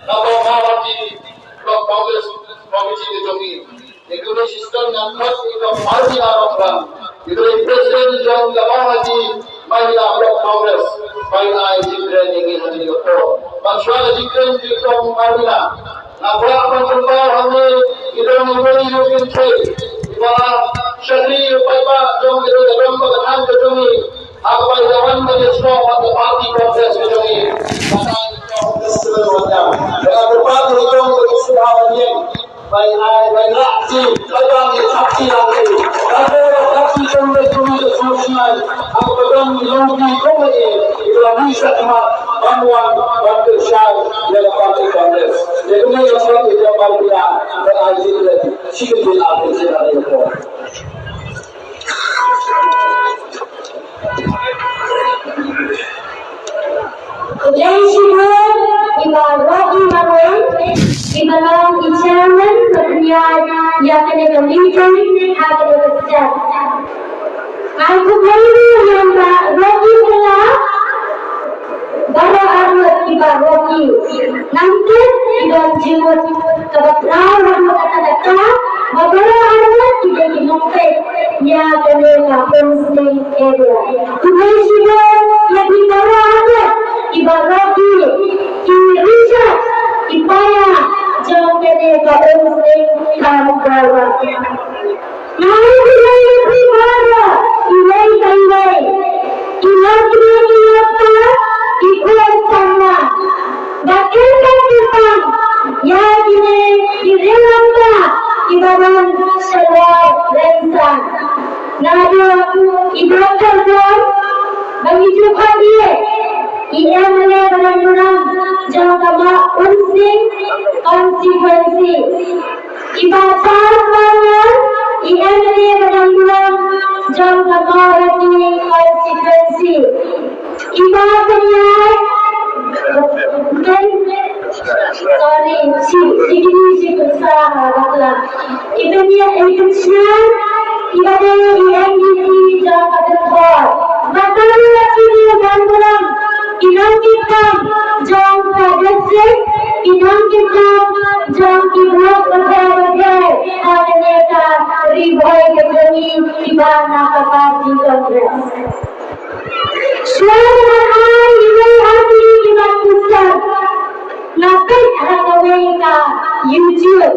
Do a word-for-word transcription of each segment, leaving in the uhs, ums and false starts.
Ka Bawnghawarty Block Congress Committee ka jong ngi. Ïa kane shisien ngan khot ïa ka Marmila Rongbang. Ïa kane president jong ka Bawnghawarty Marmila Block Congress. Ba in ai jingkren ïa ngi ha kane ka por. Ban shuwa ka jingkren jong ka Marmila, nga kwah ban pynpaw hangne, ki don iwei iwei kynthei kiba shakri paidbah jong ka ri ka dong bad ka thaiñ ka jong ngi. Haba ïa wan ban ïasnoh bad ka party Congress ka jong ngi. Ba ka ïa ka festival wan jam. Ba ka party ka jong ngi sngewbha ban ïeng. Ba ïa, ba ïa rah ki, ba ïa rah ki, rah ki, rah ki. Ka jong ka party Congress jong ngi ka sngewsynei. Haba don ïa ki kum ïa, ïa la ngi shah khmat ban wan ban pynshai ïa ka party Congress. Ïa kane ka party ka party ka, ka ai jingkren. Shi ka jingkren, jingkren. Khublei shibun ïa i Bah Rocky Marwei, i ba long i chairman ba pynïaid ïa kane ka meeting ha kane ka step. Ai khublei ruh ïa i Bah Rocky Marwei, baroh arngut i Bah Rocky. Nangta i don jingmut kaba khraw haduh katta katta, ba baroh arngut ki dei ki nongpeit ïa kane ka Umsning area. Khublei shibun ïa phi baroh arngut, i Bah Rocky, i Richard, i Paya jong kane ka Umsning Kham Bawa. Nga ai khublei ïa phi baroh, iwei pa iwei. Ki longkmie ki longpa, ki khun samla. Bad kyrpang kyrpang ïa kine ki riew rangbah kiba don shalor rynsan. Naduh i Doktor Bong, ba ngi ju khot ïa i M L A ba dang burom jong ka Mawumsing constituency. I Bah Charles Marngar, i M L A ba dang burom jong ka Mawhati constituency. I Bah Pynïaid, sorry, shi, shi kine shi pynsa ha bakla. I Pynïaid, i Pynshngaiñ, i ba dei i M D C jong ka Pynthor. Bad baroh kine ban burom, ki nongkitkam jong ka district, ki nongkitkam jong ki block bapher bapher ha kane ka Ri Bhoi ka jong ngi kiba na ka party Congress. Shuwa ban ai ïa ki artylli ki mat poster, nga peit ha kawei ka YouTube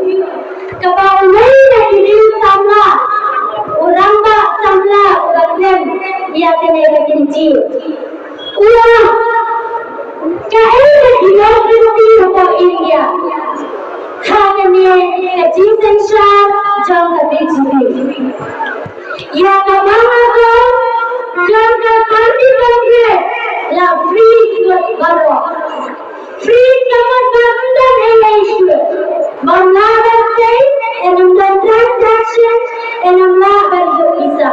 kaba uwei na ki riew samla, u rangbah samla uba kren ïa kane ka kynti. U ong, kaei ka democracy hapoh India? Ha kane ka jingsynshar jong ka B J P. Ïa kaba nga ong, jong ka party Congress la free vote baroh. Free ka mut ba ym don ei ei shuh. Bym lah ban sei, ym don transaction, ym lah ban ïoh pisa.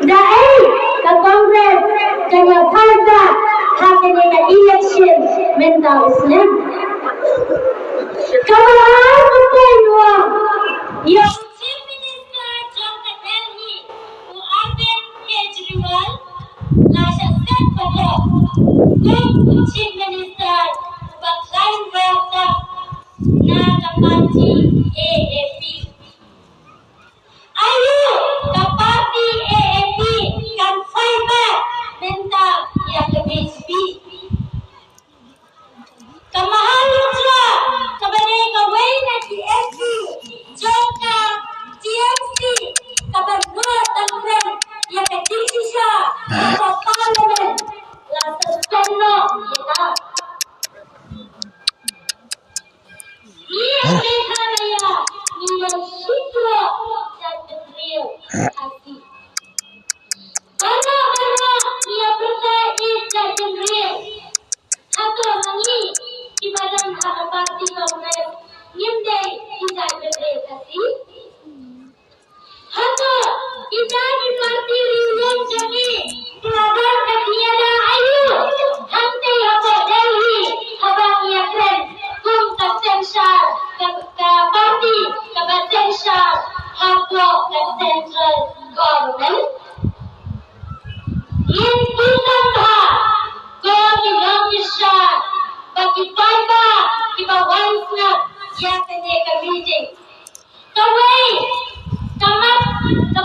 Da ei ka Congress kan ïa fight back ha kane ka election mynta u snem? Kaba ar ka point u ong, ïa u Chief Minister jong ka Delhi, u Arvind Kejriwal, la shah set bad kum u Chief Minister uba khlaiñ rok na ka party A A P. Aïu ka party A A P kan fight back mynta ïa ka B J P? Ka Mahaludra, kaba dei kawei na ki M P jong ka T M C, kaba nud ban kren ïa ka jingshisha ha Parliament, la suspend noh ïa ka. Ngi ha Meghalaya ngi ïoh shim ïa ka jaitbynriew Khasi. Baroh baroh ngi ïa pyrta ïa ka jaitbynriew. Hato ma ngi kiba don ha ka party Congress ngim dei ki jaitbynriew Khasi? Hato kita ki party riewlum jong ngi ki la don ka jingïada aïu hangtei hapoh Delhi haba ngi ïa kren kum ka synshar, ka, ka party kaba synshar hapoh ka central government? Ngin pyrkhat bha ko ki nongïashai ba ki ka wan sngap ïa kane ka meeting. Kawei ka mat ka